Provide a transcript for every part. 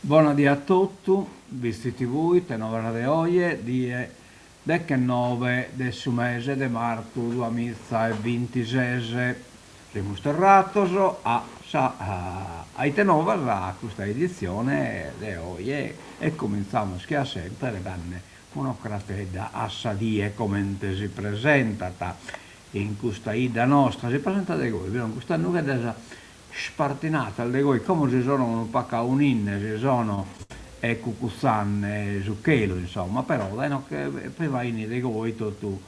Bona die a totu, Bitzi TV, ite novas de oje, die dechenobe de su mese de martu duamiza e bintises. Semus torrados a sa a ite novas a custa editzione de oje e comintzamus che a semper dande un'ocratedda a sa die comente si presentat in custa 'idda nostra, si presentat de goi, bi sun custas nugheddas Spartinadas de goi, como si sono unu pacu auninde, si sono cucutzande su chelu, insomma, però dae no che prima 'ini de goi totu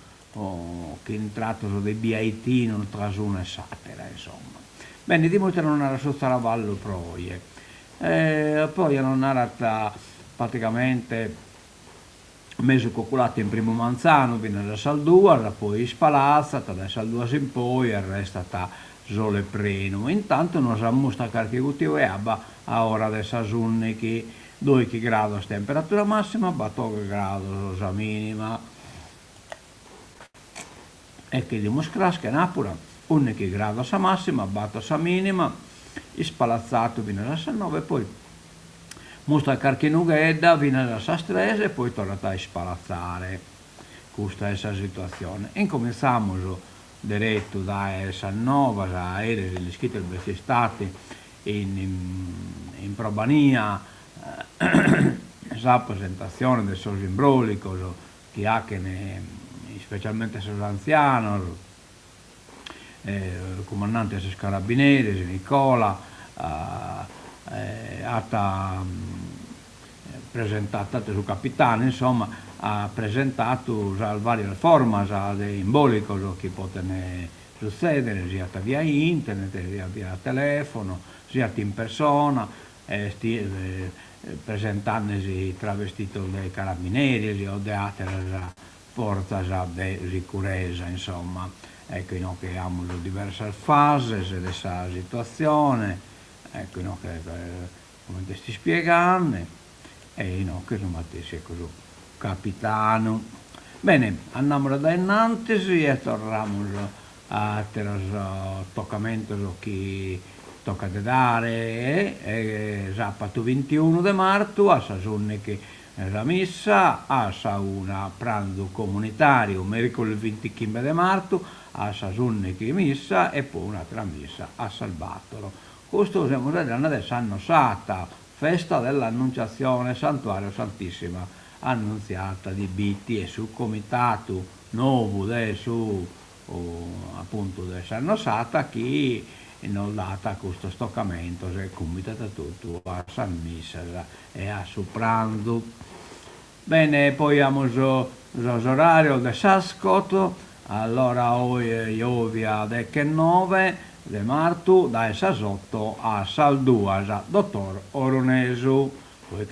chin tratos de biaitinu tra s'una e s'atera, insomma. Bene, 'idimus ite nos narat su zaravallu pro oje. Pro oje nos narat praticamente Mesu cuculatu in primu manzanu finas a sas duas, poi ispalatzat, dae sas duas in poi arrestat sole prenu. Intantu nos ammustrat carchi gutiu 'e abba a ora de sas ùndighi, doighi grados temperatura massima, bator grados sa minima. E 'idimus cras chenàpura, ùndighi grados sa màssima, bator sa mìnima, ispalatzadu finas a sas noe e poi mustrat carchi nughedda finas a sas tres e poi torrat a ispalatzare. Custa est sa situatzione. Incomintzamus deretu dae sas novas, eris l'ischites b'est istadu in in Probania sa presentatzione de sos imbrolicos chi 'achen ispecialmente sos antzianos, cumandante de sos carabineris, Nicola, at presentatu, su capitanu insomma, at presentatu sas varias formas de imbolicos chi poten sutzedere, siat via internet, siat via telefono, siat in persona, Est presentandesi travestitos de carabineris o de àteras fortzas de sicuresa, insomma. Ecco inoghe amus diversas fases de sa situatzione, ecco inoghe comente est ispiegande e inoghe su matessi ecco su capitanu. Bene, andamus a dae innantis e torramus a àteros tocamentos chi tocat de dare e sàpatu bintiunu de martu a sas ùndighi sa missa, a sa una pranzu comunitàriu, mèrculis bintichimbe de martu a sas ùndighi missa e poi un'àtera missa a sas bàtoro. Custu semus faeddende de s'Annosata, festa dell'Annunciazione, Santuario Santissima Annunziata di Bitti e su comitatu nou de su apuntu de s'Annosata chi nos dat custos tocamentos e cumbidat totu a sas missas e a su pranzu. Bene, poi amus sos orarios de s'Ascot, allora oje jovia dechenobe de martu dae sas oto a sas duas, dottor Orunesu, poi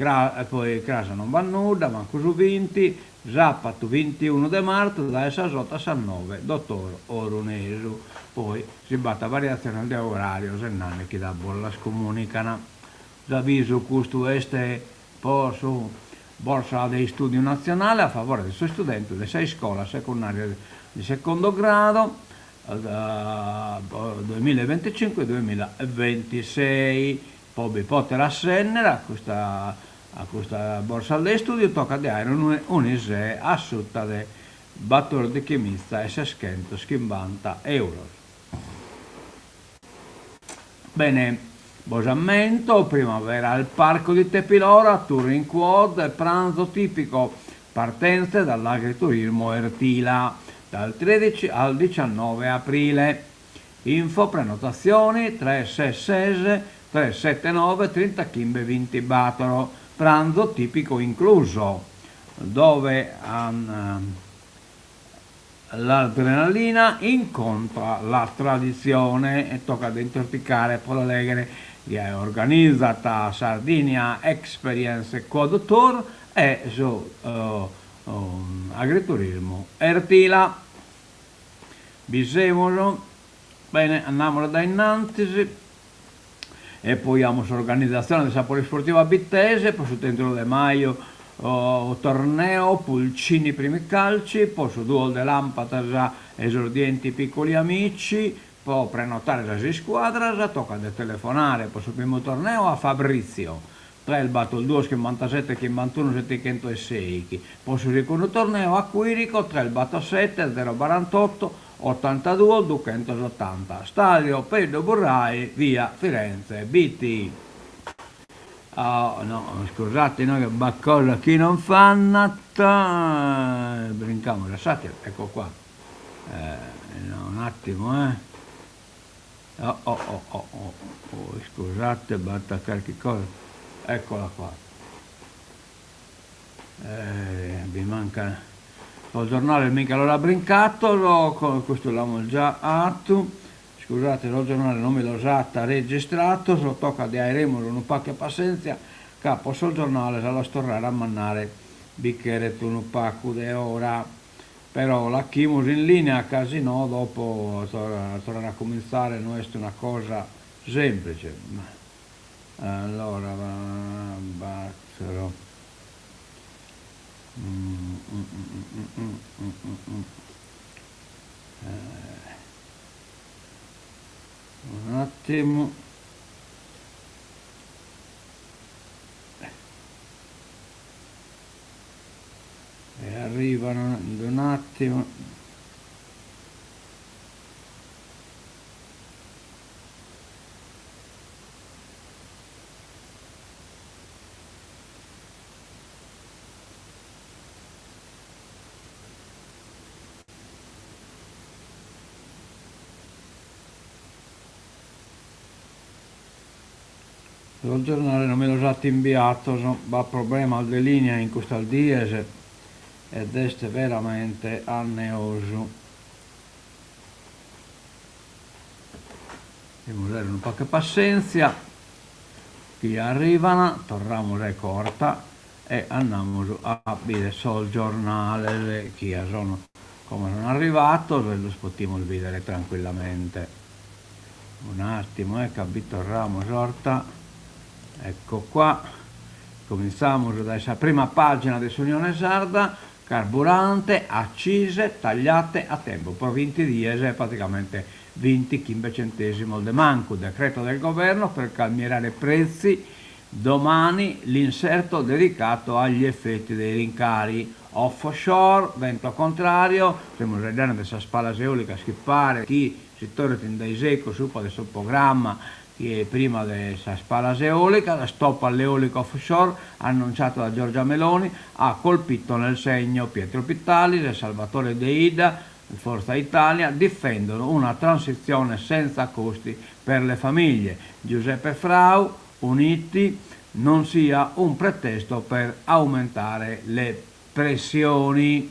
poi cras non b'at nudda, mancu su binti, Sàpatu bintiunu de martu dae sas oto a sas nobe, Dotor Orunesu. Poi si b'at variatziones de oràrios est nande chi da bos las comùnican. S'avisu custu est po su Borsa de Istùdiu Natzionale a favore de sos istudentes de sa iscola secundària de secondo grado duemilaevinticincu duemilaevintisei. Po bi pòtere assènnere a custa A custa borsa de istùdiu tocat de àere un'ISEE a suta de batòrdighi mitza e seschentos chimbanta euros. Bene, bos ammento, primavera al parco di Tepilora, tour in quad e pranzo tipico, partenze dall'agriturismo Ertila, dal 13 al 19 aprile. Info prenotazioni 366 379 35 24, pranzo tipico incluso, dove l'adrenalina incontra la tradizione e tocat de intorticare pro la lèghere chi organizat Sardinia Experience Quad Tour e su agriturismu Ertila. Bi semus? Bene, andamus dae innantis e poi amus s'organizatzione de sa Polisportiva Bittese po su trintunu de maju torneo Pulcini primi calci po su duos de làmpadas esordienti piccoli amici po prenotare sas iscuadras tocat de telefonare po su primu torneo a Fabrizio. Tres bator duos chimbantasete chimbantunu setichentu e seichi, po su segundu torneu a Quirico tres bator sete zero barantotto otantaduos duchentos otanta, Stadio Pedru Burrai, via Firenze Bitti. Oh no, scusate inoghe b'at cosa chi non fannat, brincamus a s'atteru, ecco qua, un attimo eh Oh oh oh oh oh oh iscusate b'at carchi cosa, eccola qua, bi mancat sos giornales mi nche los at brincados, custu l'amus già atu, iscusate sos giornales non mi los at registrados, tocat de aeremus unu pagu 'e passentzia ca po sos giornales a los torrare a mandare bi cheret unu pagu de ora. Però l'achimus in linea ca si no dopo torrare a cumintzare no est una cosa semplice. Allora battoro un attimo. E arrivano in un attimo. Sos giornales non mi los at imbiatos, b'at problemas de linea in custas dies ed est veramente anneosu. Devimus aere unu pagu 'e passentzia, chi arrivan, torramus ecco 'orta e andamus a bidere sos giornales chi sono como sono arrivatos e los potimus bidere tranquillamente. Un'attimu eh ca bi torramus 'orta, ecco qua, comintzamus dae sa prima pagina de s'Unione Sarda, carburante, accise tagliate a tempo, pro vinti dies praticamente vintichimbe centesimos de mancu, decreto del governo per calmierare prezzi, domani l'inserto dedicato agli effetti dei rincari, offshore, vento contrario, semus faeddende de sas palas eolicas chi paret chi Si torret in dae segus subra de su programma chi prima de sas palas eolicas, stop all'eolico offshore annunciato da Giorgia Meloni, ha colpito nel segno. Pietro Pittalis e Salvatore Deidda, Forza Italia, difendono una transizione senza costi per le famiglie. Giuseppe Frau, Uniti, non sia un pretesto per aumentare le pressioni.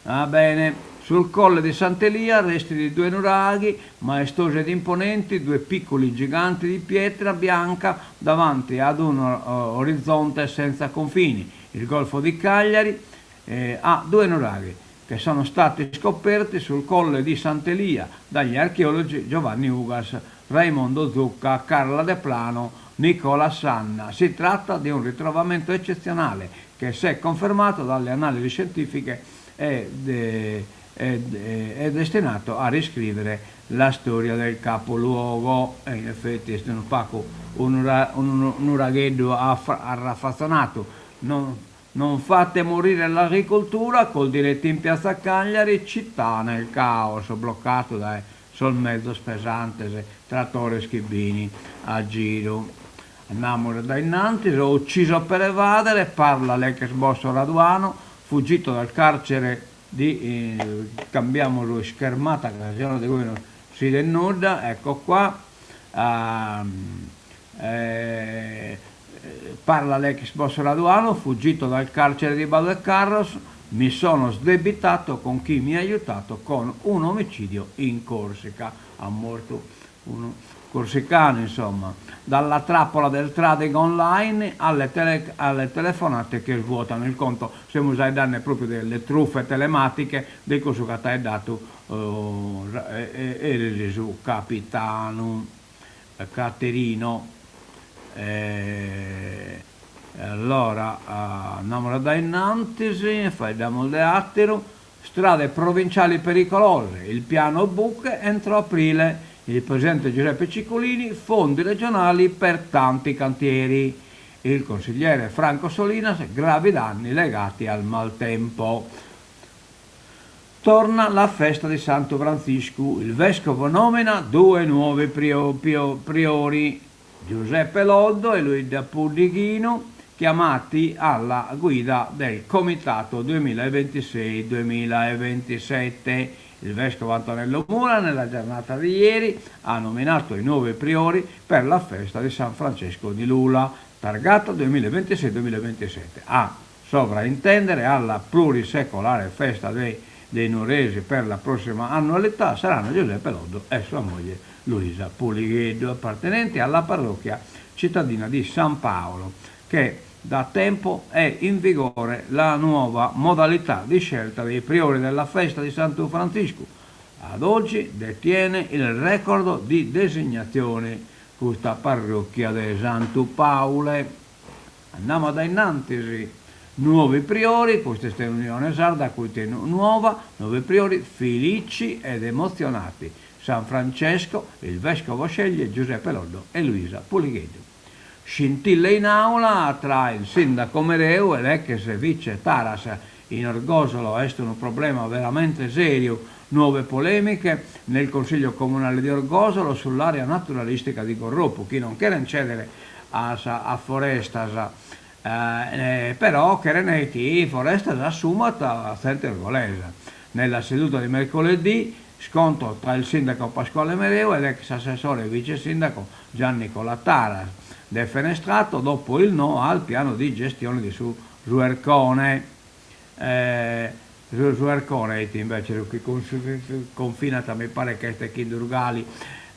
Va bene. Sul colle di Sant'Elia, resti di due nuraghi, maestosi ed imponenti, due piccoli giganti di pietra bianca davanti ad un orizzonte senza confini. Il Golfo di Cagliari eh, ha due nuraghi che sono stati scoperti sul colle di Sant'Elia dagli archeologi Giovanni Ugas, Raimondo Zucca, Carla De Plano, Nicola Sanna. Si tratta di un ritrovamento eccezionale che, se confermato dalle analisi scientifiche, è, de, è, è destinato a riscrivere la storia del capoluogo. E in effetti est unu pagu unu nuragheddu arrafatzonadu. Non, non fate morire l'agricoltura, Coldiretti in piazza Cagliari, città nel caos, bloccato dae sos mezos pesantes, tratores chi bini a giru. Andamus dae innantis, ho ucciso per evadere, parla l'ex boss Raduano, fuggito dal carcere di, cambiamus ischermata ca si no de goi no si idet nudda, ecco qua, parla l'ex boss Raduano, fuggito dal carcere di Badu 'e Carros, mi sono sdebitato con chi mi ha aiutato con un omicidio in Corsica, at mortu unu corsicanu insomma, dalla trappola del trading online alle tele alle telefonate che svuotano il conto, semus faeddende propriu delle truffe telematiche de cussu chi at faeddadu eris su capitanu Caterino. E allora andamus a dae innantis, faeddamus de atteru, Strade provinciali pericolose, il piano buche entro aprile, il presidente Giuseppe Ciccolini, fondi regionali per tanti cantieri. Il consigliere Franco Solinas, Gravi danni legati al maltempo. Torna la festa di Santu Frantziscu, il vescovo nomina due nuovi priori, Giuseppe Loddo e Luisa Puddighinu, chiamati alla guida del Comitato 2026-2027. Il vescovo Antonello Mura nella giornata di ieri ha nominato i nuovi priori per la festa di San Francesco di Lula, targata 2026-2027. A sovraintendere alla plurisecolare festa dei dei Nuoresi per la prossima annualità saranno Giuseppe Loddo e sua moglie Luisa Puligheddu, appartenenti alla parrocchia cittadina di San Paolo, che da tempo è in vigore la nuova modalità di scelta dei priori della festa di Santu Frantziscu. Ad oggi detiene il record di designazioni custa parrocchia de Santu Paule. Andamu a dae innantis. Nuovi priori, custa est Unione Sarda cui nuova, nuovi priori felici ed emozionati. San Francesco, il vescovo sceglie Giuseppe Loddo e Luisa Puligheddu. Scintille in aula tra il sindaco Mereu e l'ex vice Taras in Orgosolo est unu problema veramente seriu, nuove polemiche nel Consiglio comunale di Orgosolo sull'area naturalistica di Gorropu, chi non cherent cedere a sa a Forestas, però cherent chi Forestas assumat zente orgolesa. Nella seduta di mercoledì scontro tra il sindaco Pasquale Mereu e l'ex assessore e vice sindaco Gian Nicola Taras, defenestrato dopo il no al piano di gestione di su Su Ercone su Ercone est invece su chi confinat mi paret chi est chin Durgali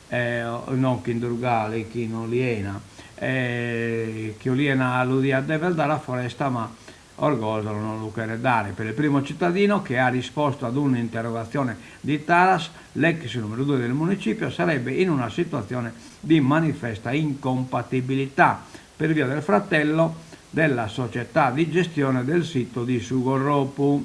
non chin Durgali chin Oliena chi Oliena lu diat dever dare a Foresta ma Orgosolo non lu cheret dare. Per il primo cittadino che ha risposto ad un'interrogazione di Taras l'ex numero due del municipio sarebbe in una situazione di manifesta incompatibilità per via del fratello della società di gestione del sito di Su Gorropu,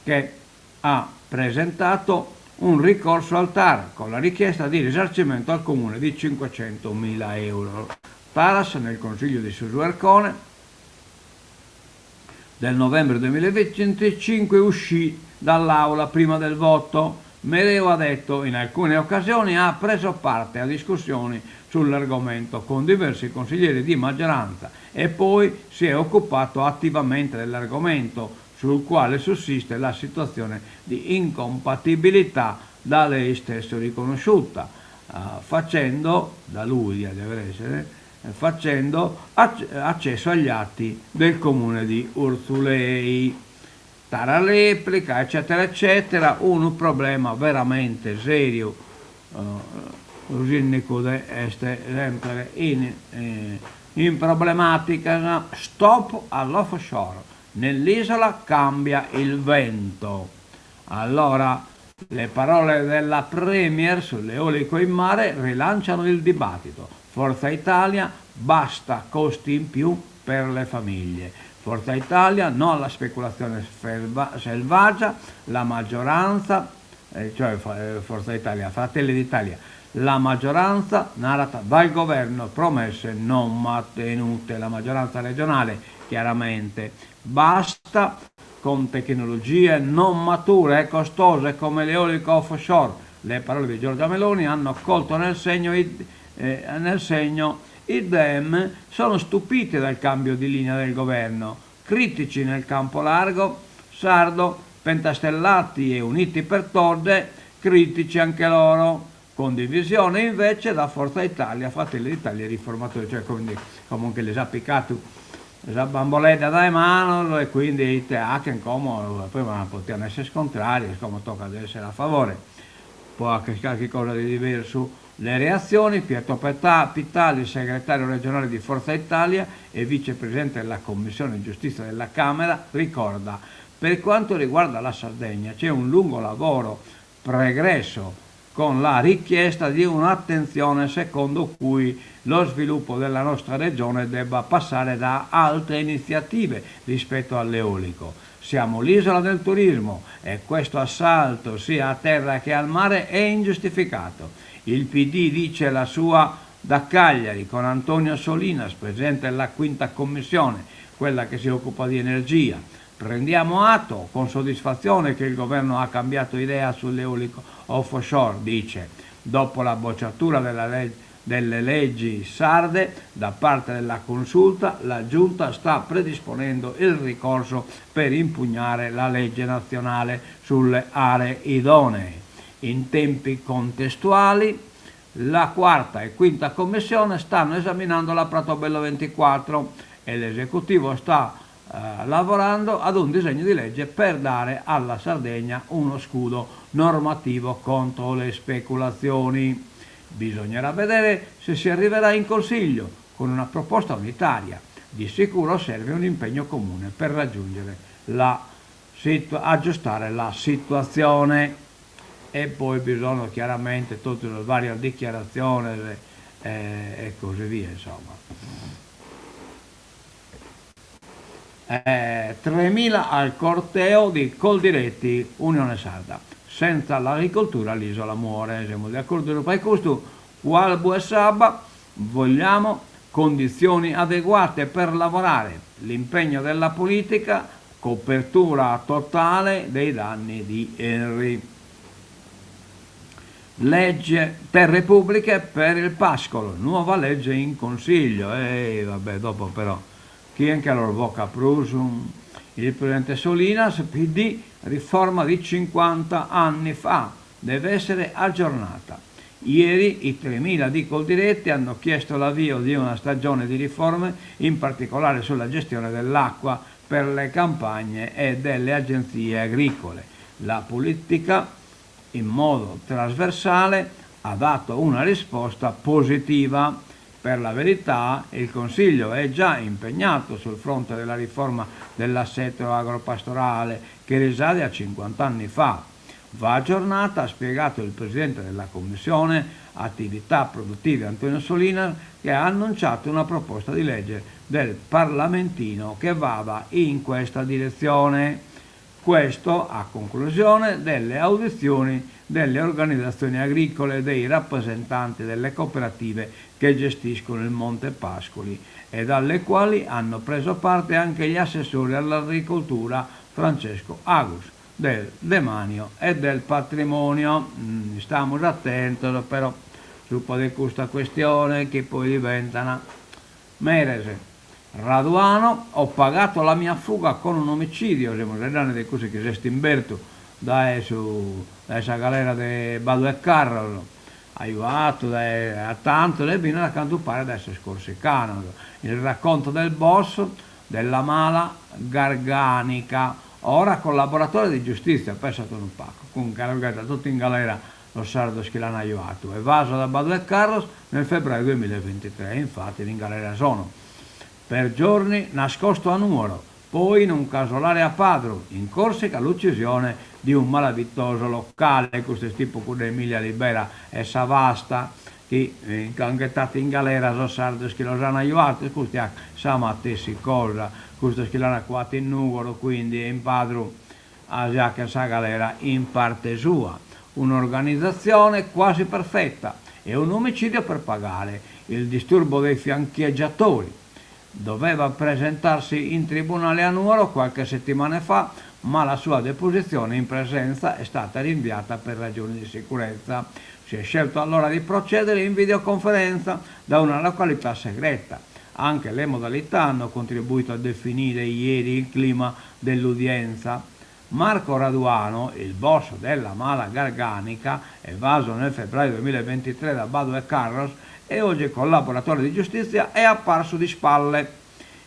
che ha presentato un ricorso al TAR con la richiesta di risarcimento al comune di 500 mila euro. Taras, nel consiglio di Su Ercone del novembre 2025 uscì dall'aula prima del voto. Mereu ha detto in alcune occasioni ha preso parte a discussioni sull'argomento con diversi consiglieri di maggioranza e poi si è occupato attivamente dell'argomento sul quale sussiste la situazione di incompatibilità da lei stesso riconosciuta, facendo, da lui deve essere, facendo accesso agli atti del comune di Urzulei. Taras replica, eccetera, eccetera, unu problema veramente seriu, su sindicu de est sempre in in problematicas, stop all'offshore, nell'isola cambia il vento. Allora, le parole della Premier sull'eolico in mare rilanciano il dibattito. Forza Italia, basta costi in più per le famiglie. Forza Italia, no alla speculazione selvaggia, la maggioranza, cioè Forza Italia, Fratelli d'Italia, la maggioranza narat dal governo, promesse non mantenute, la maggioranza regionale chiaramente. Basta con tecnologie non mature e costose come l'eolico offshore. Le parole di Giorgia Meloni hanno colto nel segno i, nel segno i Dem sono stupiti dal cambio di linea del governo, critici nel campo largo sardo, pentastellati e uniti per Todde, critici anche loro. Condivisione invece da Forza Italia, Fratelli d'Italia e Riformatori, cioè quindi comunque les at picatu sa bamboledda dae manos e quindi ite 'achen como, prima potian esser contrarios, como tocat de esser a favore, po 'acher carchi cosa de diversu. Le reazioni, Pietro Pittalis, segretario regionale di Forza Italia e vicepresidente della Commissione Giustizia della Camera, ricorda, Per quanto riguarda la Sardegna c'è un lungo lavoro pregresso con la richiesta di un'attenzione secondo cui lo sviluppo della nostra regione debba passare da altre iniziative rispetto all'eolico. Siamo l'isola del turismo e questo assalto sia a terra che al mare è ingiustificato. Il PD dice la sua. Da Cagliari con Antonio Solinas, presidente della quinta commissione, quella che si occupa di energia. Prendiamo atto con soddisfazione che il governo ha cambiato idea sull'eolico offshore, dice, dopo la bocciatura della legge delle leggi sarde da parte della Consulta, la Giunta sta predisponendo il ricorso per impugnare la legge nazionale sulle aree idonee. In tempi contestuali, la quarta e quinta commissione stanno esaminando la Pratobello 24 e l'esecutivo sta lavorando ad un disegno di legge per dare alla Sardegna uno scudo normativo contro le speculazioni. Bisognerà vedere se si arriverà in Consiglio con una proposta unitaria. Di sicuro serve un impegno comune per raggiungere la aggiustare la situatzione. E poi bi sono chiaramente totu sas varias dichiaratziones e così via insomma. 3.000 al corteo di Coldiretti, Unione Sarda, Senza l'agricoltura l'isola muore. Semus de acordu subra custu, Cualbu e Saba, vogliamo condizioni adeguate per lavorare, l'impegno della politica, copertura totale dei danni di Henry. Legge terre pubbliche per il pascolo, nuova legge in Consiglio. E vabbè, dopo però chie nche los bocat prus? Il presidente Solinas, PD, riforma di 50 anni fa, deve essere aggiornata. Ieri i 3.000 di Coldiretti hanno chiesto l'avvio di una stagione di riforme, in particolare sulla gestione dell'acqua per le campagne e delle agenzie agricole. La politica, in modo trasversale, ha dato una risposta positiva. Per la verità, il Consiglio è già impegnato sul fronte della riforma dell'assetto agropastorale che risale a 50 anni fa. Va aggiornata, ha spiegato il presidente della Commissione Attività Produttive Antonio Solinas, che ha annunciato una proposta di legge del parlamentino che vada in questa direzione. Questo a conclusione delle audizioni delle organizzazioni agricole e dei rappresentanti delle cooperative che gestiscono il Monte Pascoli e dalle quali hanno preso parte anche gli assessori all'agricoltura Francesco Agus del Demanio e del Patrimonio. Istamus atentos però subra de custa questione chi poi diventat merese. Raduano, ho pagato la mia fuga con un omicidio, semus faeddende de cussu chi s'est imbertu dae su dae sa galera de Badu 'e Carros, ajuadu dae a tantos e finas a cantu paret dae sos corsicanos. Il racconto del boss della mala garganica, ora collaboratore di giustizia, pensat unu pagu, cun chi los ghetat totu in galera sos sardos chi l'an ajuadu, evaso da Badu 'e Carros nel febbraio duemilaeventitré, infatti in galera sono per giorni nascosto a Nuoro, poi in un casolare a Padru, in Corsica l'uccisione di un malavitoso locale, custu est tipu cudda Emilia Libera e Savasta chi nch'an ghetadu in galera sos sardos chi los an ajuados, custu est sa matessi cosa, custos chi l'an cuadu in Nùgoro quindi e in Padru si 'achen sa galera in parte sua, un'organizatzione quasi perfetta e un omicidio per pagare il disturbo dei fiancheggiatori. Doveva presentarsi in tribunale a Nuoro qualche settimana fa, ma la sua deposizione in presenza è stata rinviata per ragioni di sicurezza. Si è scelto allora di procedere in videoconferenza da una località segreta. Anche le modalità hanno contribuito a definire ieri il clima dell'udienza. Marco Raduano, il boss della mala garganica, evaso nel febbraio 2023 da Badu 'e Carros e oggi collaboratore di giustizia, è apparso di spalle,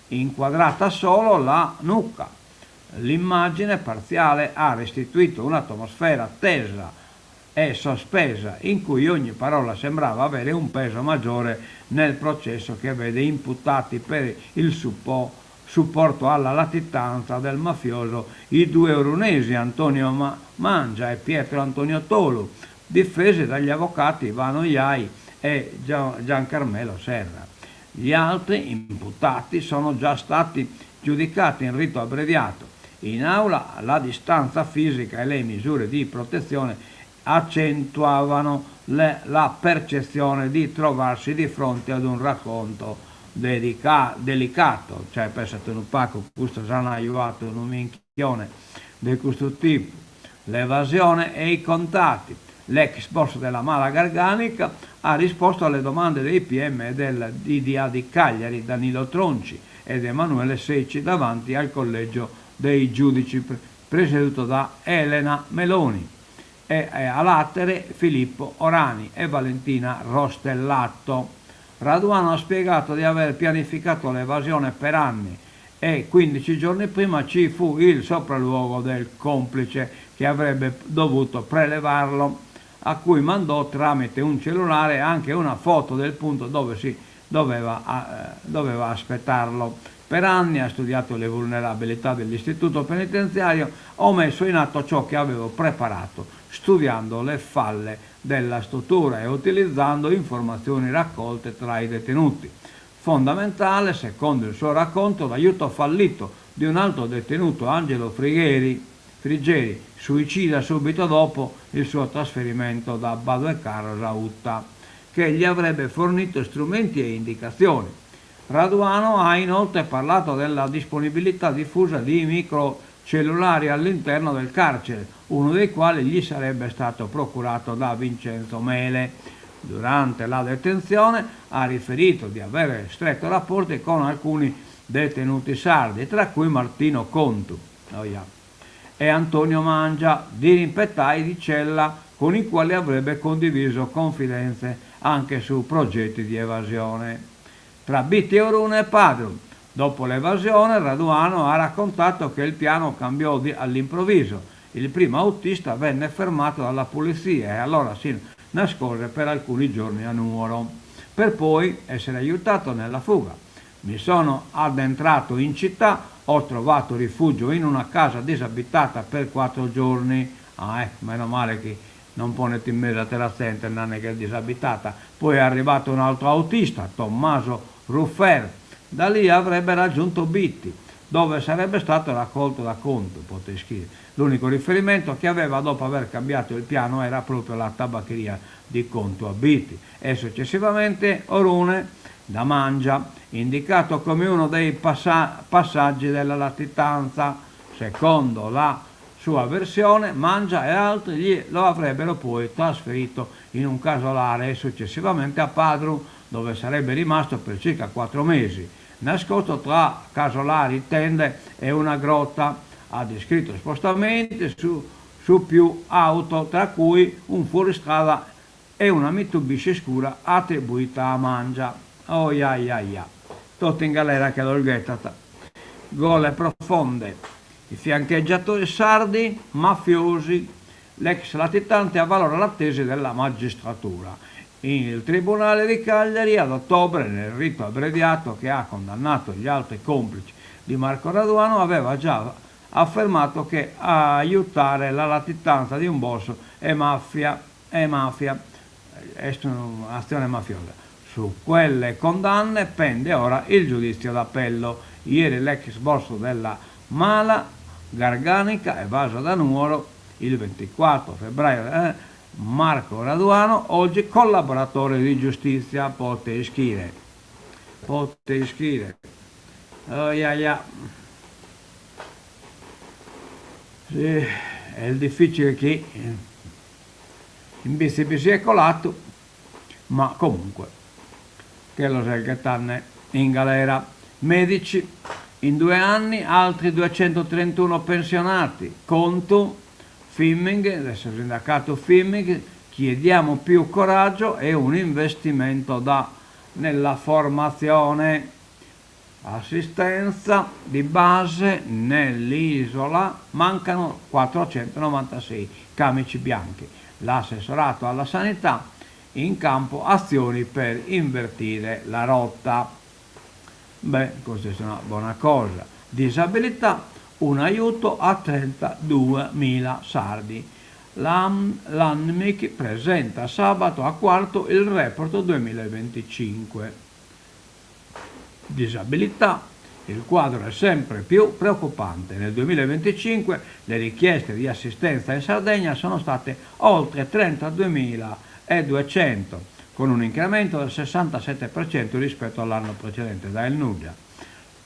inquadrata solo la nuca. L'immagine parziale ha restituito un'atmosfera tesa e sospesa in cui ogni parola sembrava avere un peso maggiore nel processo che vede imputati per il supporto alla latitanza del mafioso i due orunesi Antonio Mangia e Pietro Antonio Tolu, difesi dagli avvocati Ivano Iai e Giancarmelo Serra. Gli altri imputati sono già stati giudicati in rito abbreviato. In aula la distanza fisica e le misure di protezione accentuavano la percezione di trovarsi di fronte ad un racconto delicato, cioè pensat unu pagu custos an ajuatu unu minchione de custu tipu, l'evasione e i contatti. L'ex boss della Mala Garganica ha risposto alle domande dei PM e del DDA di Cagliari Danilo Tronci ed Emanuele Secci davanti al collegio dei giudici presieduto da Elena Meloni e a latere Filippo Orani e Valentina Rostellato. Raduano ha spiegato di aver pianificato l'evasione per anni e 15 giorni prima ci fu il sopralluogo del complice che avrebbe dovuto prelevarlo, a cui mandò tramite un cellulare anche una foto del punto dove si doveva, doveva aspettarlo. Per anni ha studiato le vulnerabilità dell'istituto penitenziario, ho messo in atto ciò che avevo preparato, studiando le falle della struttura e utilizzando informazioni raccolte tra i detenuti. Fondamentale, secondo il suo racconto, l'aiuto fallito di un altro detenuto, Angelo Frigheri, Frigeri, suicida subito dopo il suo trasferimento da Badu 'e Carros a Uta, che gli avrebbe fornito strumenti e indicazioni. Raduano ha inoltre parlato della disponibilità diffusa di microcellulari all'interno del carcere, uno dei quali gli sarebbe stato procurato da Vincenzo Mele. Durante la detenzione ha riferito di avere stretto rapporti con alcuni detenuti sardi, tra cui Martino Contu oh yeah, e Antonio Mangia, dirimpettai di cella con i quali avrebbe condiviso confidenze anche su progetti di evasione. Tra Bitti Orune e Padru. Dopo l'evasione, Raduano ha raccontato che il piano cambiò all'improvviso. Il primo autista venne fermato dalla polizia e allora si nascose per alcuni giorni a Nuoro, per poi essere aiutato nella fuga. Mi sono addentrato in città, ho trovato rifugio in una casa disabitata per 4 giorni. Ah, ecco, meno male che non ponete in mezzo a te la gente, non è che è disabitata. Poi è arrivato un altro autista, Tommaso Ruffer. Da lì avrebbe raggiunto Bitti, dove sarebbe stato raccolto da Contu, potete scrivere. L'unico riferimento che aveva dopo aver cambiato il piano era proprio la tabaccheria di Contu a Bitti e successivamente Orune da Mangia, indicato come uno dei passaggi della latitanza. Secondo la sua versione, Mangia e altri gli lo avrebbero poi trasferito in un casolare e successivamente a Padru, dove sarebbe rimasto per circa 4 mesi, nascosto tra casolari, tende e una grotta. Ha descritto spostamenti su più auto, tra cui un fuoristrada e una Mitsubishi scura attribuita a Mangia. Oh ya ya ya, tutto in galera che l'ho gettata. Gole profonde, i fiancheggiatori sardi, mafiosi, l'ex latitante avvalora la tesi della magistratura. Il Tribunale di Cagliari ad ottobre, nel rito abbreviato che ha condannato gli altri complici di Marco Raduano, aveva già affermato che aiutare la latitanza di un boss è mafia, è mafia, è un'azione mafiosa. Su quelle condanne pende ora il giudizio d'appello. Ieri l'ex boss della Mala Garganica, evaso da Nuoro il 24 febbraio, Marco Raduano, oggi collaboratore di giustizia, pote ischire. Pote ischire. Oh, ya, ya. Sì, è difficile che in bici si è colato, ma comunque che lo sai che stanno in galera. Medici, in 2 anni altri 231 pensionati. Conto, Fimming, adesso il sindacato Fimming, chiediamo più coraggio e un investimento nella formazione. Assistenza di base nell'isola, mancano 496 camici bianchi. L'assessorato alla sanità in campo azioni per invertire la rotta. Beh, questa è una buona cosa. Disabilità, un aiuto a 32.000 sardi. L'ANMIC presenta sabato a Quarto il report 2025. Disabilità, Il quadro è sempre più preoccupante. Nel 2025 le richieste di assistenza in Sardegna sono state oltre 32.200, con un incremento del 67% rispetto all'anno precedente. Dae il nudda.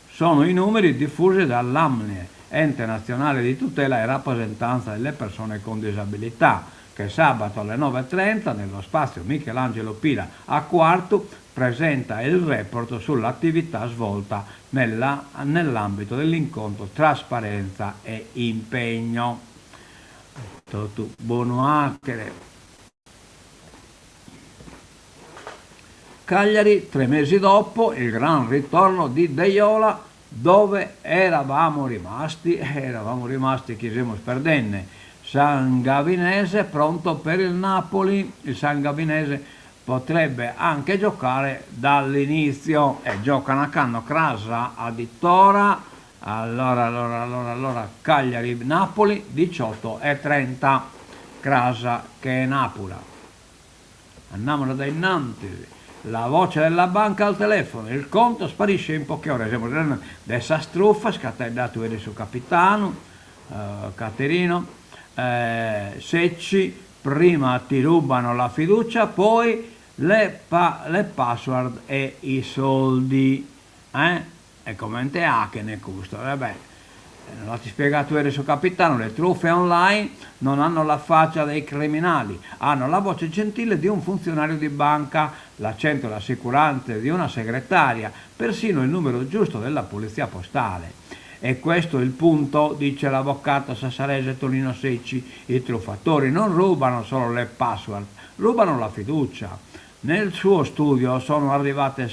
Sono i numeri diffusi dall'ANME, ente nazionale di tutela e rappresentanza delle persone con disabilità, che sabato alle 9:30 nello spazio Michelangelo Pira a Quartu presenta il report sull'attività svolta nella, nell'ambito dell'incontro Trasparenza e Impegno. Totu bonu 'achere. Cagliari, tre mesi dopo il gran ritorno di Deiola, dove eravamo rimasti? Eravamo rimasti chi semus perdende. Sangavinese pronto per il Napoli, il Sangavinese potrebbe anche giocare dall'inizio e giocano cando cras addirittura, allora allora allora allora Cagliari-Napoli 18:30 cras chenapura. Andamus dae innantis, la voce della banca al telefono, il conto sparisce in poche ore, semus narende de sas trufas ch'at faeddadu eris su capitanu Caterino Secci, prima ti rubano la fiducia poi le le password e i soldi. Eh? E comente 'achene custu? E beh, nos l'at ispiegadu eris su capitanu, le truffe online non hanno la faccia dei criminali, hanno la voce gentile di un funzionario di banca, l'accento rassicurante di una segretaria, persino il numero giusto della polizia postale. È questo il punto, dice l'avvocato sassarese Tonino Secci, i truffatori non rubano solo le password, rubano la fiducia. Nel suo studio sono arrivate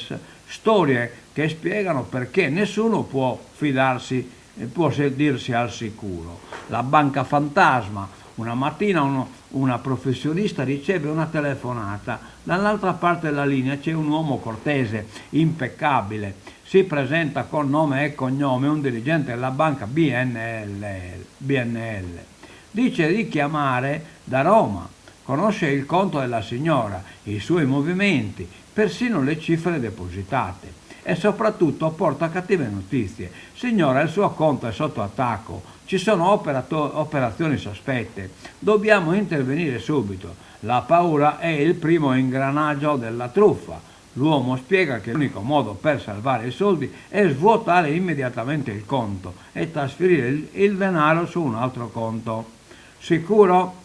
storie che spiegano perché nessuno può fidarsi, può dirsi al sicuro. La banca fantasma. Una mattina uno, una professionista riceve una telefonata. Dall'altra parte della linea c'è un uomo cortese, impeccabile. Si presenta con nome e cognome un dirigente della banca BNL. BNL. Dice di chiamare da Roma. Conosce il conto della signora, i suoi movimenti, persino le cifre depositate. E soprattutto porta cattive notizie. Signora, il suo conto è sotto attacco, ci sono operato- operazioni sospette, dobbiamo intervenire subito. La paura è il primo ingranaggio della truffa. L'uomo spiega che l'unico modo per salvare i soldi è svuotare immediatamente il conto e trasferire il, il denaro su un altro conto. Sicuro?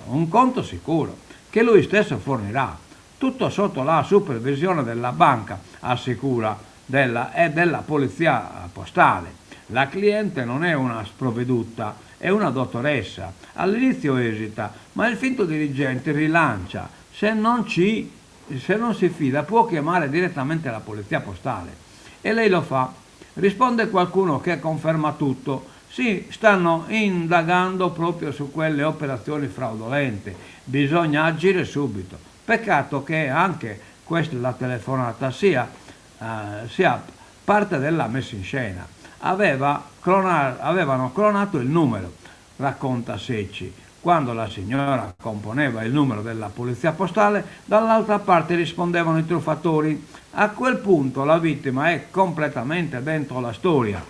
Un conto sicuro, che lui stesso fornirà. Tutto sotto la supervisione della banca, assicura, della, e della polizia postale. La cliente non è una sprovveduta, è una dottoressa. All'inizio esita, ma il finto dirigente rilancia. Se non, ci, se non si fida può chiamare direttamente la polizia postale. E lei lo fa. Risponde qualcuno che conferma tutto. Si stanno indagando proprio su quelle operazioni fraudolente. Bisogna agire subito. Peccato che anche questa la telefonata sia, eh, sia parte della messa in scena. Aveva clona- avevano clonato il numero, racconta Secci. Quando la signora componeva il numero della polizia postale, dall'altra parte rispondevano i truffatori. A quel punto la vittima è completamente dentro la storia.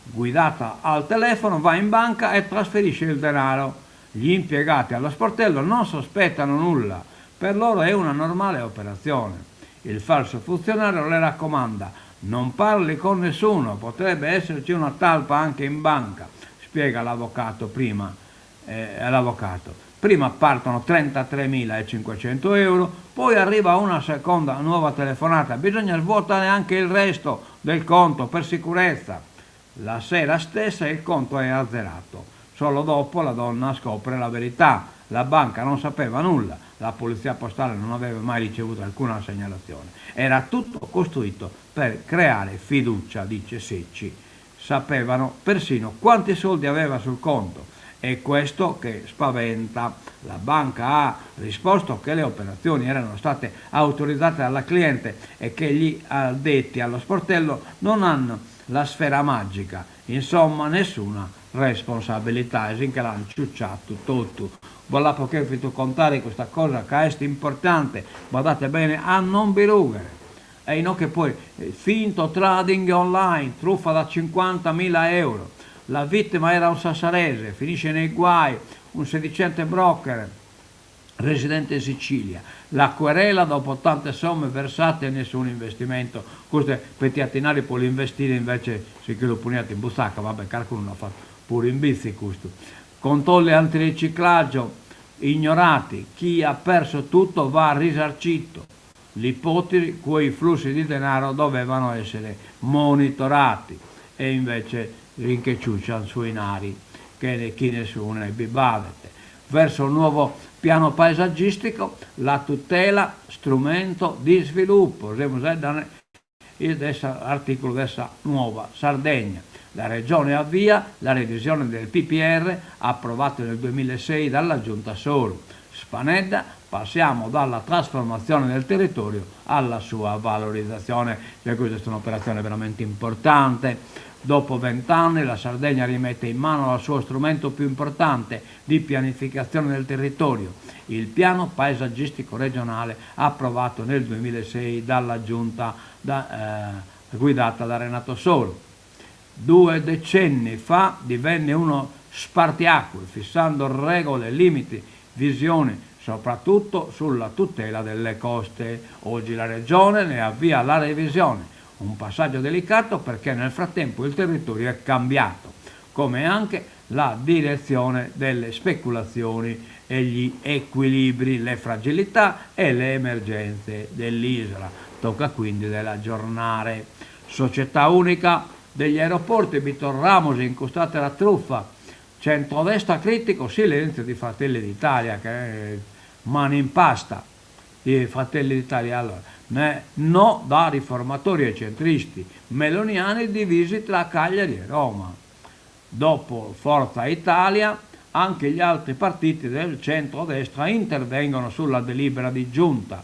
Guidata al telefono, va in banca e trasferisce il denaro. Gli impiegati allo sportello non sospettano nulla, per loro è una normale operazione. Il falso funzionario le raccomanda: non parli con nessuno, potrebbe esserci una talpa anche in banca, spiega l'avvocato prima. Eh, l'avvocato. Prima partono 33.500 euro, poi arriva una seconda nuova telefonata, bisogna svuotare anche il resto del conto per sicurezza. La sera stessa il conto è azzerato. Solo dopo la donna scopre la verità. La banca non sapeva nulla, la polizia postale non aveva mai ricevuto alcuna segnalazione. Era tutto costruito per creare fiducia, dice Secci. Sapevano persino quanti soldi aveva sul conto. È questo che spaventa. La banca ha risposto che le operazioni erano state autorizzate dalla cliente e che gli addetti allo sportello non hanno la sfera magica. Insomma, nessuna responsabilità. E si nche l'ant ciuciatu totu. Bos l'apo cherfitu contare custa cosa ca est importante, badate bene a non bi rughere. E inoghe poi finto trading online, truffa da 50.000 euro. La vittima era un sassarese, finisce nei guai, un sedicente broker residente in Sicilia. La querela dopo tante somme versate e nessun investimento. Custu petiat dinari po l'investire invece si che lu poniat in butzaca, vabbè carcunu l'at fatu puru in bitzi custu. Controlli antiriciclaggio ignorati, chi ha perso tutto va risarcito. L'ipotesi, quei flussi di denaro dovevano essere monitorati e invece si nche ciuciant su 'inari chene chi nessune bi badet. Verso un nuovo piano paesaggistico, la tutela strumento di sviluppo. Semus faeddende de s'articulu de sa Nuova Sardegna. La Regione avvia la revisione del PPR approvato nel 2006 dalla Giunta Soru. Spanedda, passiamo dalla trasformazione del territorio alla sua valorizzazione. Cioè questa est un'operazione veramente importante. Dopo vent'anni la Sardegna rimette in mano al suo strumento più importante di pianificazione del territorio, il piano paesaggistico regionale approvato nel 2006 dalla Giunta da, eh, guidata da Renato Soru. Due decenni fa divenne uno spartiacque, fissando regole, limiti, visioni, soprattutto sulla tutela delle coste. Oggi la Regione ne avvia la revisione, un passaggio delicato perché nel frattempo il territorio è cambiato, come anche la direzione delle speculazioni e gli equilibri, le fragilità e le emergenze dell'isola. Tocca quindi dell'aggiornare. Società unica degli aeroporti, bi torramus in cust'atera truffa. Centrodestra critico, silenzio di Fratelli d'Italia, che è mani in pasta di Fratelli d'Italia. Allora, no da riformatori e centristi, meloniani divisi tra Cagliari e Roma. Dopo Forza Italia, anche gli altri partiti del centrodestra intervengono sulla delibera di giunta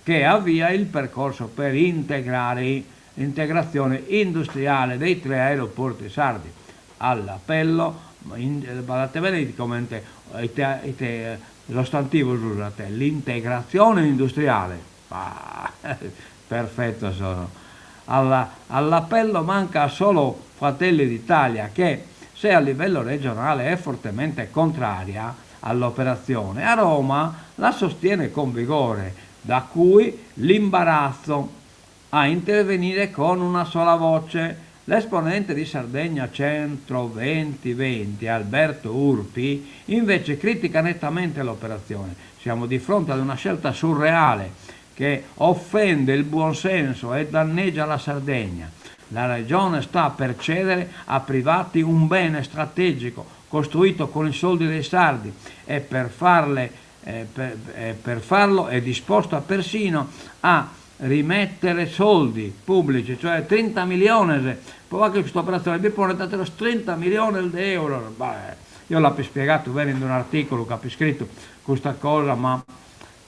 che avvia il percorso per integrare l'integrazione industriale dei tre aeroporti sardi. All'appello, badate bene comente ite ite sostantivu s'usat, l'integrazione industriale. Ah, perfetto sono. Alla, all'appello manca solo Fratelli d'Italia che, se a livello regionale è fortemente contraria all'operazione, a Roma la sostiene con vigore, da cui l'imbarazzo a intervenire con una sola voce. L'esponente di Sardegna Centro 2020, Alberto Urpi, invece critica nettamente l'operazione. Siamo di fronte ad una scelta surreale che offende il buonsenso e danneggia la Sardegna. La regione sta per cedere a privati un bene strategico costruito con i soldi dei sardi e per, farle, eh, per, eh, per farlo è disposta persino a rimettere soldi pubblici, cioè 30 miliones, poi che questa operazione bi ponet ateros 30 miliones de euro, beh, io l'apo ispiegadu bene in un articulu chi apo iscritu custa cosa, ma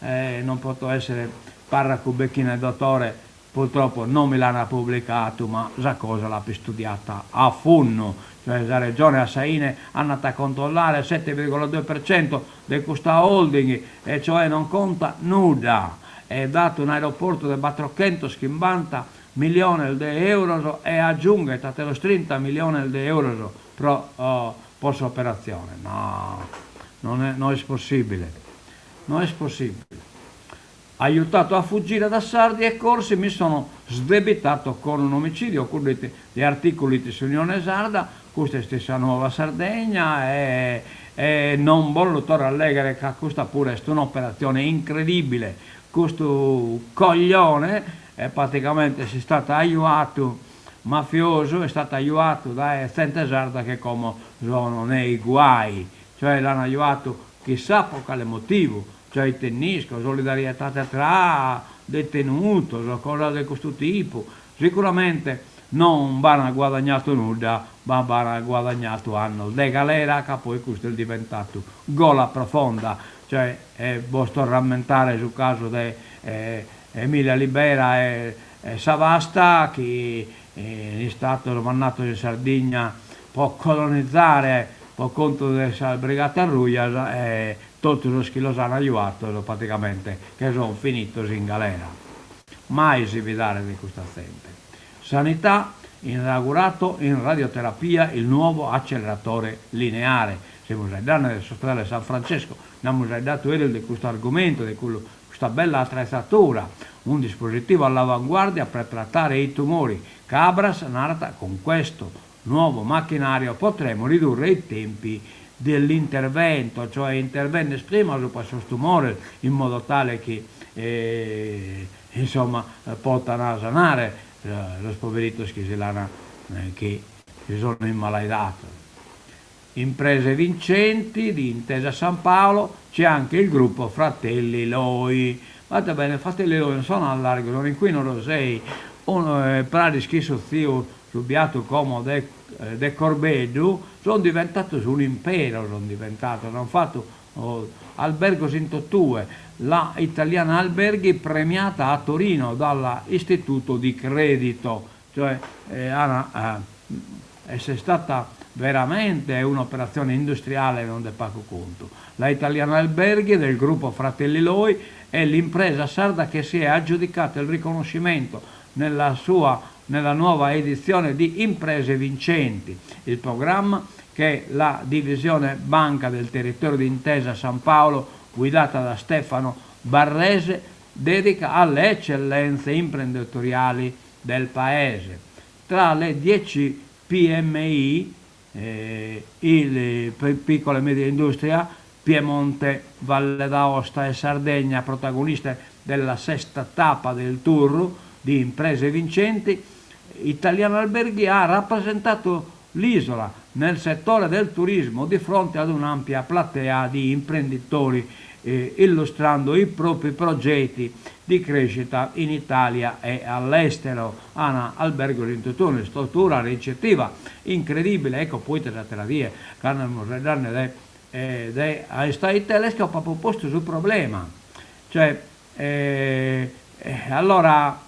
eh, non poto essere parracu becchina e dottore, purtroppo non mi l'ana publicadu, ma sa cosa l'apo istudiada a funnu, cioè sa regione a sa 'ine andat a controllare 7,2% de custa holding e cioè non conta nudda e dat un'aeroportu de batrochentos chimbanta miliones de euros e agiunghet ateros trinta miliones de euros pro po s'operatzione. No, non è, no est possibile, no est possibile. Aiutato a fuggire da sardi e corsi mi sono sdebitato con un omicidio, cuddu it de articulu it s'Unione Sarda, custa est sa Nuova Sardegna e e non bollo torra a leghere ca custa puru est un'operatzione incredibile, custu coglione e praticamente est istadu ajuadu mafiosu, est istadu ajuadu dae zente sarda che como sono nei guai, cioè l'an ajuadu chissà pro cale motivu, cioè ite nd'isco, solidariedade tra detenutos o cosas de custu tipu, sicuramente non b'an guadagnadu nudda, ma b'an guadagnadu annos de galera ca poi custu est diventadu gola profonda, cioè bos torro a ammentare su casu de Emilia Libera e Savasta chi in istados mandados in Sardigna pro colonizare pro contu de sas Brigatas Rujas e totu sos chi los an ajuados praticamente che son finidos in galera. Mai si fidare de custa zente. Sanità, inaugurato in radioterapia il nuovo acceleratore lineare. Semus faeddende de s'ospedale San Francesco, nd'amus faeddadu eris de custu argumentu, de custa bella attrezzatura, un dispositivo all'avanguardia per trattare i tumori. Cabras narat con questo nuovo macchinario potremo ridurre i tempi dell'intervento, cioè intervenner prima subra sos tumores in modo tale chi insomma potan sanare sos poveritos chi si l'an chi si sono immalaidados. Imprese vincenti di Intesa San Paolo c'è anche il gruppo Fratelli Loi. Guardate bene, Fratelli Loi non sono a largo, sono in qui in Orosei, unu praris chi su tziu su biatu como de de Corbeddu, sont diventados un'impero, sont diventados, an fatu albergos in totue, la Italiana Alberghi premiata a Torino dall'Istituto di Credito, cioè an est stata veramente un'operazione industriale non de pagu contu. La Italiana Alberghi del gruppo Fratelli Loi è l'impresa sarda che si è aggiudicata il riconoscimento nella sua nella nuova edizione di Imprese Vincenti, il programma che la divisione Banca del Territorio di Intesa San Paolo, guidata da Stefano Barrese, dedica alle eccellenze imprenditoriali del Paese. Tra le 10 PMI, eh, il piccola e media industria, Piemonte, Valle d'Aosta e Sardegna, protagoniste della sesta tappa del tour di Imprese Vincenti, Italiano Alberghi ha rappresentato l'isola nel settore del turismo di fronte ad un'ampia platea di imprenditori eh, illustrando i propri progetti di crescita in Italia e all'estero. Ana albergos in totue, struttura ricettiva incredibile, ecco poite s'atera die, cando amus faeddende de eh, de a Telescope apo postu su problema, cioè eh, eh, allora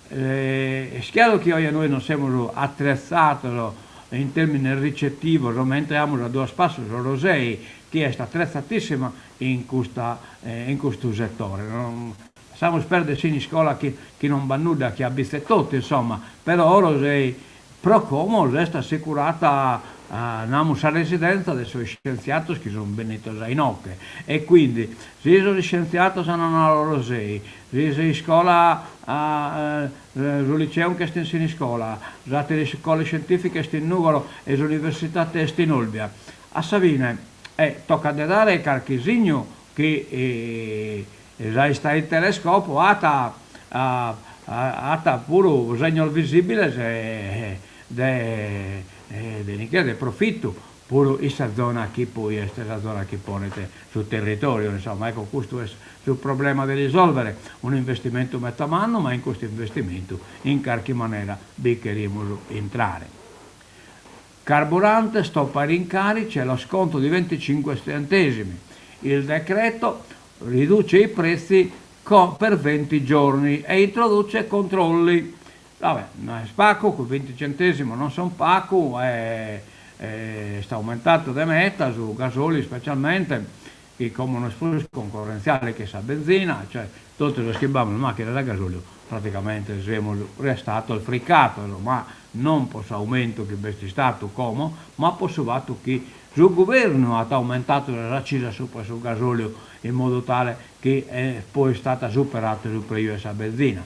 eh, est chiaru chi oje nois non semus attrezzados in termines ricettivos, mentre amus a duos passos Orosei, chi est attrezzatissima in custa in custu settore. Non lassamus perder Siniscola chi chi non b'at nudda chi abbizet totu, insomma, però Orosei pro como s'est assicurata namus sa residenza de sos iscientziados chi sun bennidos a inoche e quindi si sos iscientziados an a Orosei, si s'iscola su liceu nch'est in Siniscola, s'atera iscola iscientifica est in Nugoro e s'universitate est in Olbia, a sa fine tocat de dare carchi signu chi sa Istait Telescopo at at puru segnos visìbiles de de de profitu puru in sa zona chi poi est sa zona chi ponet su territòriu, insomma, ecco custu est su problema de risòlvere, un'investimentu meta mannu, ma in custu investimentu in carchi manera bi cherimus intrare. Carburante, stop ai rincari, c'è lo sconto di 25 centesimi. Il decreto riduce i prezzi per 20 giorni e introduce controlli. Vabbè, no est pacu, cun 20 centesimus non sunt pacu, e est aumentadu de meta su gasoli specialmente, chi como no est prus concorrentziale che sa benzina, cioè totu sos chi b'amus macchinas a gasoliu praticamente semus restados fricados, ma non po s'aumentu chi b'est istadu como, ma po su fatu chi su guvernu at aumentadu sas acisas supra su gasoliu in modu tale chi est poi istada superadu su preju 'e sa benzina.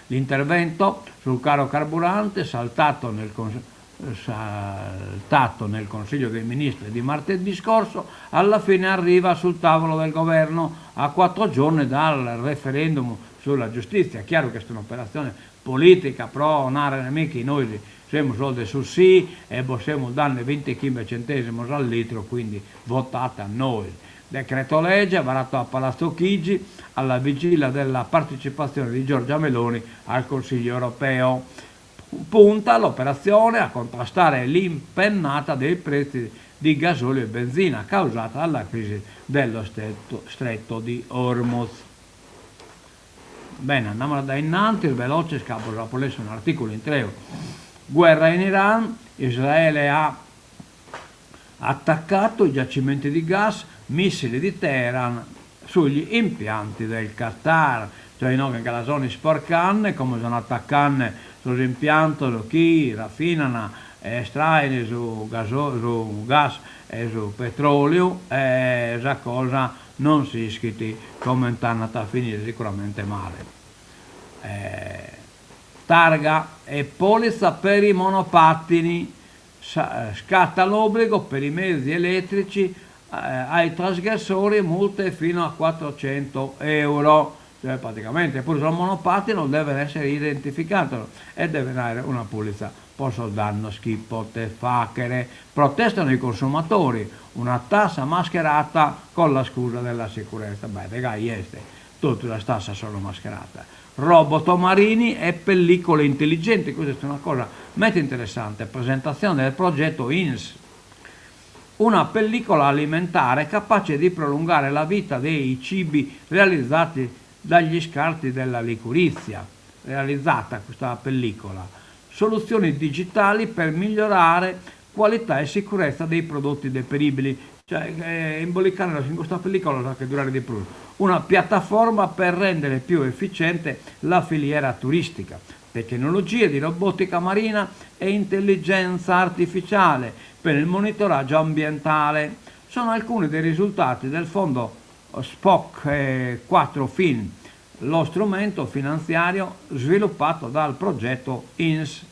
L'intervento sul caro carburante saltato nel saltato nel Consiglio dei Ministri di martedì scorso, alla fine arriva sul tavolo del governo a quattro giorni dal referendum sulla giustizia. Chiaro che est un'operazione politica pro narrer mi chi nois semus sos de su sì e bos semus dande bintichimbe centesimos al litro, quindi votate a nois. Decreto legge varato a Palazzo Chigi alla vigilia della partecipazione di Giorgia Meloni al Consiglio europeo. Punta l'operazione a contrastare l'impennata dei prezzi di gasolio e benzina causata dalla crisi dello stretto, stretto di Hormuz. Bene, andiamo da innanti, veloce, ca apo lessu un'articulu intreu. Guerra in Iran, Israele ha attaccato i giacimenti di gas, missili di Teheran sugli impianti del Qatar. Cioè inoghe nche la sono isporcande, como sono atacande sos impiantos chi rafinan e estraen su su gas e su petroliu e sa cosa non s'ischit comente andat a finire, sicuramente male. Targa e polizza per i monopattini, scatta l'obbligo per i mezzi elettrici ai trasgressori multe fino a 400 euro, cioè praticamente puru sos monopattinos deven essere identificados e deven aere una polizza po sos dannos chi poten faghere. Protestano i consumatori, una tassa mascherata con la scusa della sicurezza, beh de gai est, totu sas tassas sono mascheratas. Robot marini e pellicole intelligenti, custa est una cosa meda interessante, presentazione del progetto INS. Una pellicola alimentare capace di prolungare la vita dei cibi realizzati dagli scarti della liquirizia. Realizzata questa pellicola. Soluzioni digitali per migliorare qualità e sicurezza dei prodotti deperibili. Cioè, imbolicare in questa pellicola sa che durare di più. Una piattaforma per rendere più efficiente la filiera turistica. Tecnologie di robotica marina e intelligenza artificiale per il monitoraggio ambientale. Sono alcuni dei risultati del fondo SPOC 4 Fin, lo strumento finanziario sviluppato dal progetto INS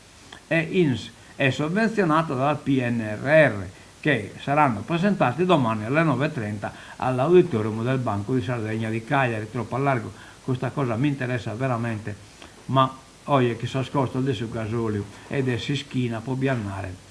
e INS e sovvenzionato dal PNRR, che saranno presentati domani alle 9.30 all'Auditorium del Banco di Sardegna di Cagliari. Troppo a largo, questa cosa mi interessa veramente, ma oje chi sos costos de su gasoliu e de s'ischina po bi andare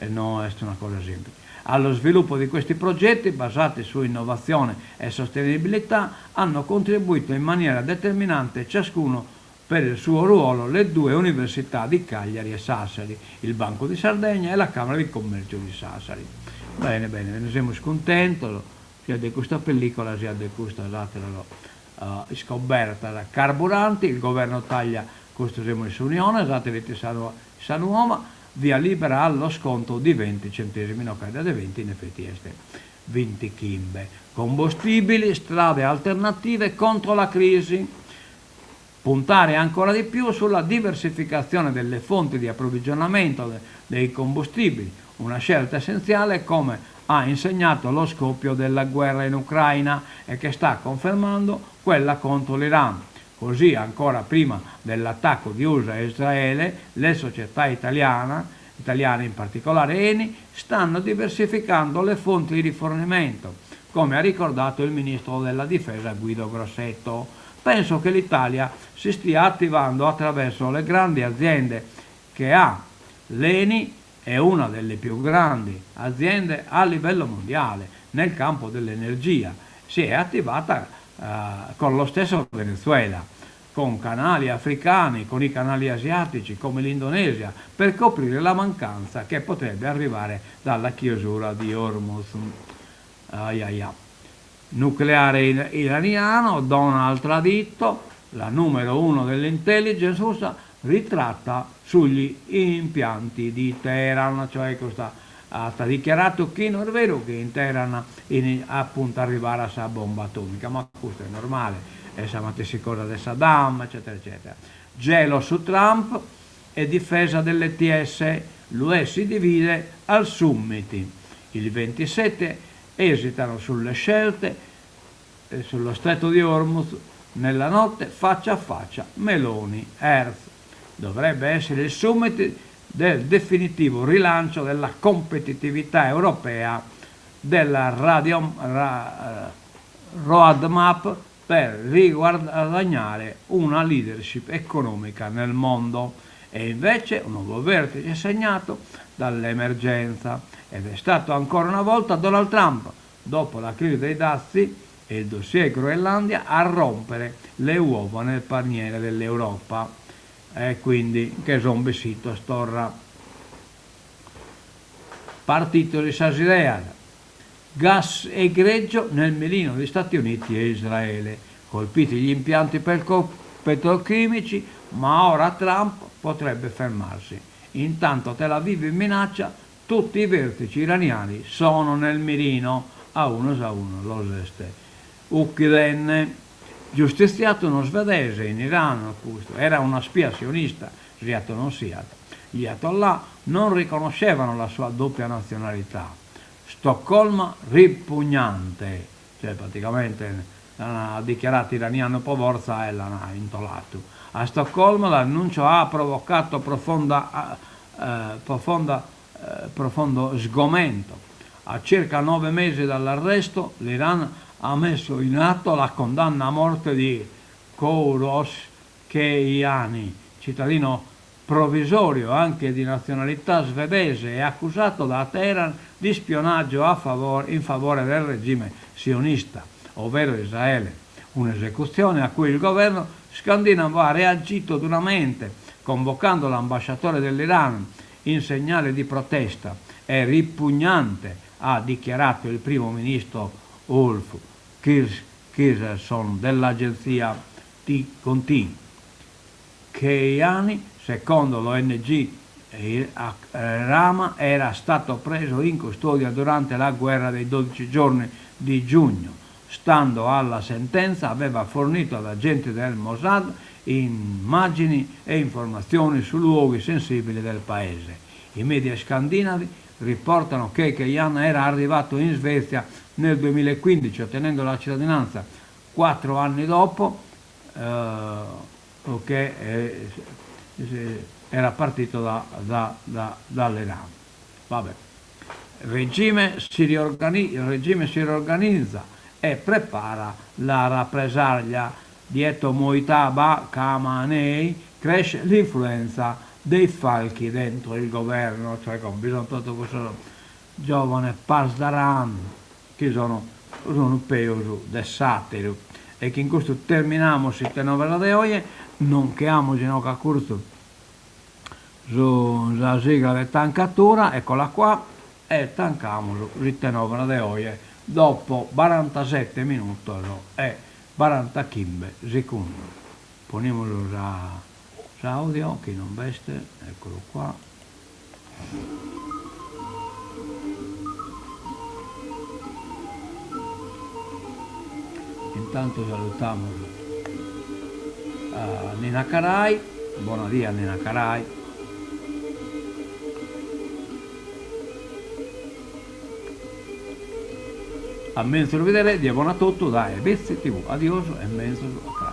no est una cosa semplice. Allo sviluppo di questi progetti basati su innovazione e sostenibilità hanno contribuito in maniera determinante ciascuno per il suo ruolo le due università di Cagliari e Sassari, il Banco di Sardegna e la Camera di Commercio di Sassari. Bene, bene, ne semus cuntentos sia de custa pellicola sia de custas ateras iscobertas. Carburanti, il governo taglia, custu semus in s'Unione, s'atera sa sa Nuova, via libera allo sconto di 20 centesimi, no ca de 20 in effetti est bintichimbe. Combustibili, strade alternative contro la crisi. Puntare ancora di più sulla diversificazione delle fonti di approvvigionamento dei combustibili, una scelta essenziale come ha insegnato lo scoppio della guerra in Ucraina e che sta confermando quella contro l'Iran. Così, ancora prima dell'attacco di USA e Israele, le società italiane, italiane in particolare Eni, stanno diversificando le fonti di rifornimento, come ha ricordato il ministro della Difesa Guido Grossetto. Penso che l'Italia si stia attivando attraverso le grandi aziende che ha. L'Eni è una delle più grandi aziende a livello mondiale nel campo dell'energia. Si è attivata con lo stesso Venezuela, con canali africani, con i canali asiatici come l'Indonesia, per coprire la mancanza che potrebbe arrivare dalla chiusura di Hormuz. Ai ai ai. Nucleare iraniano, Donald tradito, la numero uno dell'intelligence russa ritratta sugli impianti di Teheran, cioè questa at dichiaradu chi no est beru chi in Teheran in appuntu arrivare sa bomba atomica, ma custu est normale, est sa matessi cosa de Saddam eccetera eccetera. Gelo su Trump e difesa dell'ETS, l'UE si divide al summit. Il 27 esitano sulle scelte sullo stretto di Hormuz nella notte faccia a faccia Meloni Erz. Dovrebbe essere il summit del definitivo rilancio della competitività europea della radio, ra, roadmap per riguadagnare una leadership economica nel mondo. E invece un nuovo vertice segnato dall'emergenza ed è stato ancora una volta Donald Trump, dopo la crisi dei dazi e il dossier Groenlandia, a rompere le uova nel paniere dell'Europa. E quindi che son bessidos torra. Partito di sas ideas. Gas e greggio nel mirino di Stati Uniti e Israele. Colpiti gli impianti petrochimici, ma ora Trump potrebbe fermarsi. Intanto Tel Aviv minaccia tutti i vertici iraniani sono nel mirino a uno a uno los est uchidende. Giustiziato uno svedese in Iran, custu era una spia sionista, siat o non siat. Gli ayatollah non riconoscevano la sua doppia nazionalità. Stoccolma ripugnante, cioè praticamente l'ana dichiarato iraniano po fortza e l'ana intolatu. A Stoccolma l'annuncio ha provocato profonda profonda profondo sgomento. A circa 9 mesi dall'arresto, l'Iran ha messo in atto la condanna a morte di Kourosh Keyhani, cittadino provvisorio anche di nazionalità svedese e accusato da Teheran di spionaggio a favor in favore del regime sionista, ovvero Israele. Un'esecuzione a cui il governo scandinavo ha reagito duramente, convocando l'ambasciatore dell'Iran in segnale di protesta. È ripugnante, ha dichiarato il primo ministro Ulf Kristersson dell'agenzia T con T. Keyhani, secondo l'ONG Rama, era stato preso in custodia durante la guerra dei 12 giorni di giugno. Stando alla sentenza, aveva fornito ad agenti del Mossad immagini e informazioni su luoghi sensibili del paese. I media scandinavi riportano che Keyhani era arrivato in Svezia nel 2015, ottenendo la cittadinanza 4 anni dopo che era partito da, da, da, dall'Iran. Vabbè. Il regime si riorgani- il regime si riorganizza e prepara la rappresaglia. Dietro Mojtaba Khamenei cresce l'influenza dei falchi dentro il governo, cioè con bisogno tutto questo giovane Pasdaran, chi sono unu peus de s'ateru. E chin custu terminamus Ite Novas de oje, non che amus inoghe a curtzu su sa sigla de tancatura, eccola qua, e tancamus s'Ite Novas de oje dopo barantasette minutos e barantachimbe segundos. Ponimus sa s'audio chi non b'est, eccolo qua. Intanto salutamus a Nina Carai, bona die a Nina Carai. A menzus bidere, die bona a totu dae Bitzi TV. Adiosu e menzus a cras.